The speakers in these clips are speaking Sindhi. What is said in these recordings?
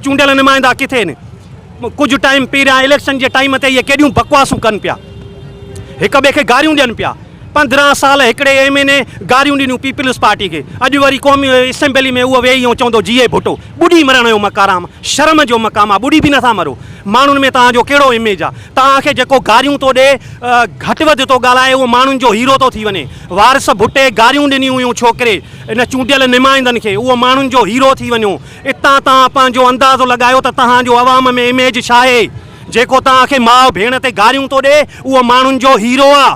چونڊيل نمائندا ڪٿي آهن؟ ڪجهه ٽائيم پهريان اليڪشن جي ٽائيم تي اهي ڪيڏيون بڪواسون ڪن پيا. هڪ ٻئي کي گاريون ڏين پيا. 15 سال هڪڙي ايم اين اي گاريون ڏنيون پيپلز پارٽي کي. اڄ وري قومي اسيمبلي ۾ اهو ويهي ۽ چوندو جيئي ڀٽو. ٻڏي مرڻ جو مقارام شرم جو مقام آ. ٻڏي به نٿا مرو. ماڻهن ۾ توهان جو ڪهڙو اميج آ. توهان کي جيڪو گاريون ٿو ڏي، گهٽ وڌ ٿو ڳالهائي اهو ماڻهن جو هيرو ٿو ٿي وڃي. وارث ڀٽي گاريون ڏنيون هيون ڇوڪري ان چونڊيل نمائندن کي اهو ماڻهن جو هيرو ٿي وڃو. اتان توهان پنهنجو اندازو لڳايو ته توهان جو عوام ۾ اميج ڇاهي؟ جيڪو توهان کي ماء ڀيڻ تي گاريون ٿو ڏي اهو ماڻهن جو هيرو آ.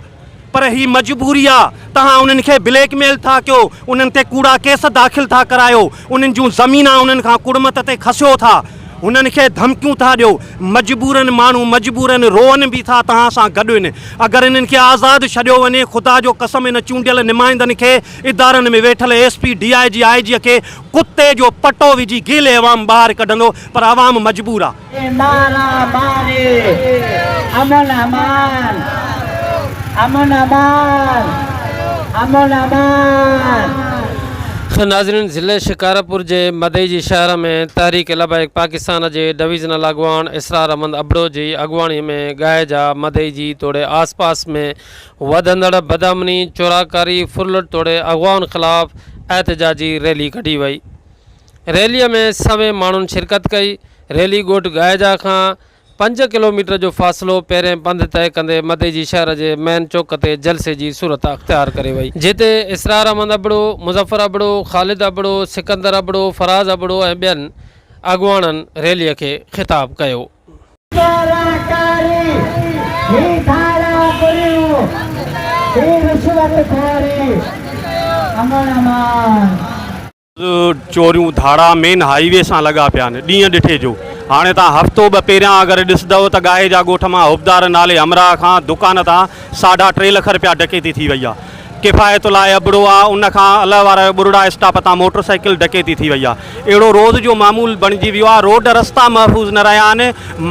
پر هي مجبوري آ توهان انهن کي بليڪ ميل ٿا ڪيو، انهن تي ڪوڙا ڪيس داخل ٿا ڪرايو، انهن جون زمينا انهن کان ڪڙمت تي کسيو ٿا، هنن کي ڌمڪيون ٿا ڏيو، مجبورن ماڻهو مجبورن روئن به ٿا توهان سان گڏ ان اگر انهن کي آزاد ڇڏيو وڃي خدا جو قسم ان چونڊيل نمائندن کي ادارن ۾ ويٺل S P D I G I G کي ڪتي جو پٽو وجهي گيلي عوام ٻاهر ڪڍندو پر عوام مجبور آ. مارا ماري امن امان امن امان امن امان. ناظرين ضلعي شڪارپور جي مدئي جي شهر ۾ تحريڪ لبيڪ پاڪستان جي ڊويزنل اڳواڻ اسرار احمد ابڙو جي اڳواڻي ۾ ڳائي جا مدئي جي توڙي آس پاس ۾ وڌندڙ بدامني، چوراڪاري، ڦرلٽ توڙي اغوائن خلاف احتجاجي ريلي ڪڍي وئي. ريلي ۾ سوين ماڻهن شرڪت ڪئي. ريلي ڳوٺ ڳائيجا کان پنج ڪلوميٽر جو فاصلو پهرين پنڌ طئي ڪندي مدئجي شهر جي مين چوڪ تي جلسي جي صورت اختيار ڪري وئي. جتي اسرار احمد ابڙو، مظفر ابڙو، خالد ابڙو، سڪندر ابڙو، فراز ابڙو ۽ ٻين اڳواڻن ريلي کي خطاب ڪيو. چوراڪاري، هي ڌاڙا ڦريون، هي رشوت خوري، امن امان. چوريون ڌاڙا مين هائي وي سان لڳا پيا آهن ڏينهن ڏٺي جو هاڻي تان هفتو ٻه پهريان اگر ڏسندؤ ته ڳاهي جا ڳوٺ مان حبدار نالي همراهه کان دڪان تان ساڍا ٽي لک رپيا ڊڪيتي ٿي وئي آ ڪفايت لاء ابڙو آ ان کان الهه وارا جو ٻرڙا اسٽاپ تان موٽر سائيڪل ڊڪيتي ٿي وئي آ اهڙو روز جو معمول بڻجي ويو آ روڊ رستا محفوظ نه رهيا آهن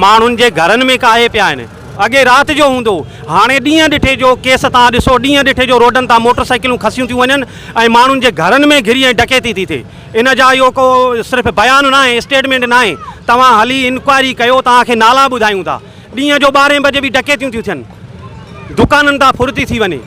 ماڻهن جي گهرن ۾ ڪاهي پيا آهن اڳي رات جو هوندو هو، هاڻي ڏينهن ڏٺي جو ڪيس تان ڏسو، ڏينهن ڏٺي جو روڊن تان موٽر سائيڪلون کسيون ٿيون وڃن ۽ ماڻهن جي گهرن ۾ گهري ۽ ڊڪيتي ٿي ٿئي. ان جا اهو ڪو صرف بيان ناهي، اسٽيٽمينٽ ناهي، توهان هلي انڪوائري ڪيو، توهان کي نالا ٻڌايون ٿا. ڏينهن جو ٻارهين بجي به ڊڪيتيون ٿيون ٿين، دڪانن تان ڦر ٿي ٿي وڃي.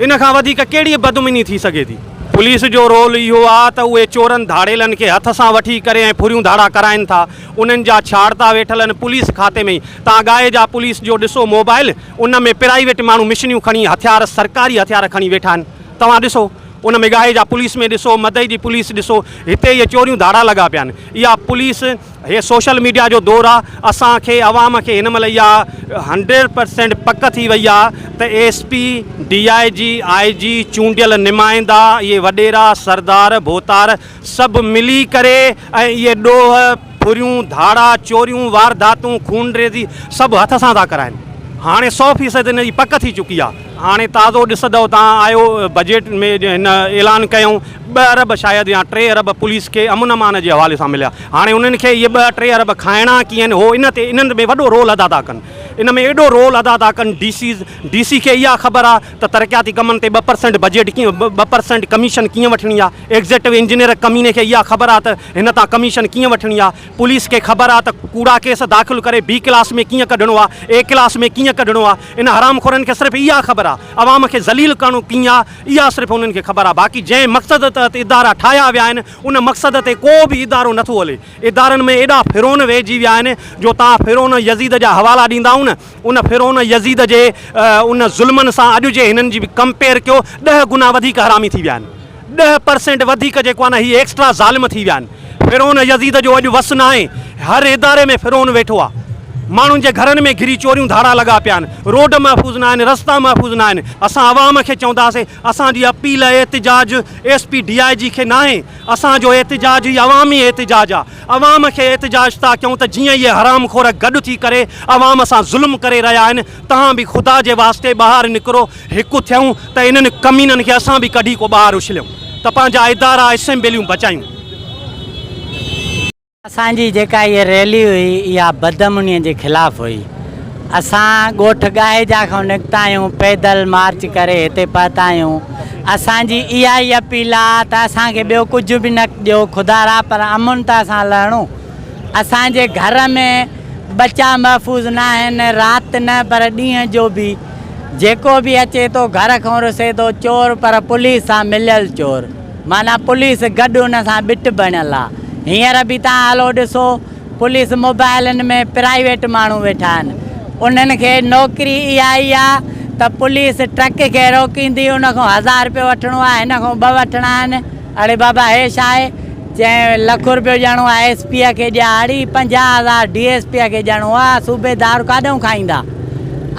ان کان وڌيڪ ڪهڙي بدامني ٿي سگهي ٿي؟ پوليس جو رول اهو آ ته اهي چورن ڌاڙيلن کي هٿ سان وٺي ڪري ۽ ڦريون ڌاڙا ڪرائين ٿا، انهن جا ڇاڙتا ويٺل آهن پوليس کاتي ۾ ئي. تان ڳائي جا پوليس جو ڏسو موبائل ان ۾ پرائيويٽ ماڻهو مشنيون کڻي هٿيار سرڪاري هٿيار کڻي ويٺا آهن توهان ڏسو ان ۾ ڳائي جا پوليس ۾ ڏسو مدئي جي پوليس ڏسو هتي اهي چوريون ڌاڙا لڳا پيا آهن اها پوليس هي سوشل ميڊيا جو دور آ اسان کي عوام کي هن مهل اها هنڊريڊ پرسينٽ پڪ ٿي وئي آ ته S P D I G I G چونڊيل نمائندا اهي وڏيرا سردار ڀوتار سڀ ملي ڪري ۽ اهي ڏوهه، ڦريون، ڌاڙا، چوريون، وارداتون، خونريزي سڀ هٿ سان ٿا ڪرائن. هاڻي سو فيصد ان جي پڪ ٿي چڪي آ. هاڻي تازو ڏسندؤ تان آيو بجيٽ ۾ هن اعلان ڪيائون ٻه ارب شايد يا ٽي ارب پوليس کي امن امان جي حوالي سان مليا. هاڻي انهن کي اهي ٻه ٽي ارب کائڻا ڪيئن هو ان تي انهن ۾ وڏو رول ادا ٿا ڪن. ان ۾ ايڏو رول ادا ٿا ڪن ڊي سيز ڊي سي کي اها خبر آ ته ترقياتي ڪمن تي 2% بجيٽ ڪيئن 2% ڪميشن ڪيئن وٺڻي آ. ايگزيڪٽو انجنيئر ڪميني کي اها خبر آ ته هن تان ڪميشن ڪيئن وٺڻي آ، پوليس کي خبر آ ته ڪوڙا ڪيس داخل ڪري بي ڪلاس ۾ ڪيئن ڪڍڻو آ، اي ڪلاس ۾ ڪيئن ڪڍڻو آ، ان حرامخورن کي صرف اها خبر آ، عوام کي ذليل ڪرڻو ڪيئن آ، اها صرف انهن کي خبر آ، باقي جنهن مقصد تحت ادارا ٺاهيا ويا آهن، ان مقصد تي ڪو به ادارو نٿو هلي، ادارن ۾ ايڏا فرعون ويهجي ويا آهن جو توهان فرعون يزيد جا حوالا ڏيندائون نه، ان فرعون يزيد جي ان ظلمن سان اڄ جي هنن جي به ڪمپيئر ڪيو ڏهه گنا وڌيڪ حرامي ٿي ويا آهن 10% وڌيڪ جيڪو آهي نه هي ايڪسٽرا ظالم ٿي ويا آهن فرعون يزيد جو اڄ وس ناهي هر اداري ۾ فرعون ويٺو آهي ماڻهن جي گهرن ۾ گهري چوريون ڌاڙا لڳا پيا آهن روڊ محفوظ نه آهن رستا محفوظ نه آهن اسان عوام کي چونداسين اسان جي اپيل احتجاج ايس پي ڊي I جي کي ناهي اسان جو احتجاج هي عوامي احتجاج آ، عوام کي احتجاج ٿا ڪيون ته جيئن اهي حرام خور گڏ ٿي ڪري عوام سان ظلم ڪري رهيا آهن توهان به خدا جي واسطي ٻاهر نڪرو هڪ ٿيون ته انهن ڪمينن کي اسان به ڪڍي ڪو ٻاهر اڇليون ته پنهنجا ادارا اسيمبليون بچايون. اسان جي جيڪا هيء ريلي هئي اها بدامنيء جي خلاف هئي. اسان ڳوٺ ڳاهيجا کان نڪتا آهيون، پيدل مارچ ڪري هتي پهتا آهيون. اسان جي اها ئي اپيل آ ته اسان کي ٻيو ڪجهه به نه ڏيو خدارا پر امن ته اسان لهڻو. اسان جي گهر ۾ ٻچا محفوظ ناهن رات نه پر ڏينهن جو به جيڪو به اچي ٿو گهر کان رسي ٿو چور پر پوليس سان مليل چور معنيٰ پوليس گڏ ان سان ٻٽ بڻيل آ هينئر به تان هلو ڏسو پوليس موبائلن ۾ پرائيويٽ ماڻهو ويٺا آهن انهن کي نوڪري اها ئي آ ته پوليس ٽرڪ کي روڪيندي ان کان هزار رپيو وٺڻو آ هن کان ٻه وٺڻا آهن اڙي بابا هي ڇا آهي چيائين لک رپيو ڏيڻو آ ايس پيء کي ڏيا اڙي 50 هزار ڊي ايس پيء کي ڏيڻو آ صوبيدار ڪاڏئون کائيندا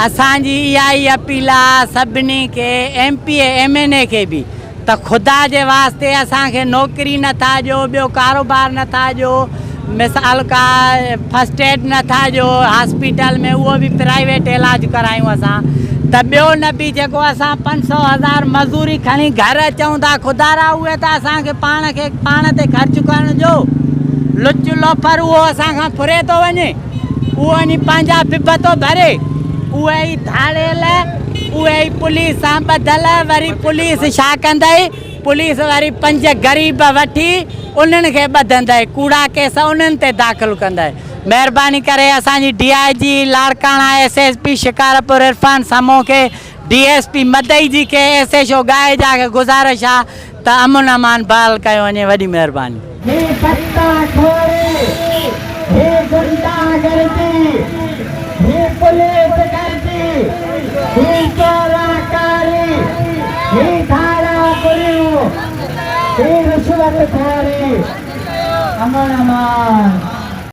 اسان جي اها ئي اپيل آ سڀني کي M P A M N A کي به ته خدا جي واسطي اسان کي نوڪري نه ٿا ڏيو ٻيو ڪاروبار نه ٿا ڏيو مثال ڪا فرسٽ ايڊ نه ٿا ڏيو هاسپيٽل ۾ اهو به پرائيويٽ علاج ڪرايون اسان ته ٻيو نه به جيڪو اسان 500 هزار مزوري کڻي گهر اچون ٿا خدارا اهي ته اسان کي پاڻ کي پاڻ تي خرچ ڪرڻ جو لچ لوفر اهو اسان کان ڦري ٿو وڃي اهو وڃي پنهنجا بب ٿو ڀري اهي ئي ڌاڙيل اهي ئي پوليس سان ٻڌل وري پوليس ڇا ڪندئي پوليس وري پنج غريب وٺي انهن کي ٻڌندئي ڪوڙا ڪيس انهن تي داخل ڪندئي مهرباني ڪري اسان جي D I G Larkana S S P Shikarpur Irfan Samoon کي ڊي ايس پي مدئي جي کي ايس ايڇ او ڳاهيجا کي گذارش آ ته امن امان بحال ڪيو وڃي وڏي مهرباني. هي ڀتا خوري، هي غنڊا گردي، هي پوليس گردي، هي چورا ڪاري، هي ڌاڙا بريون، هي رشوت خوري، امن امان.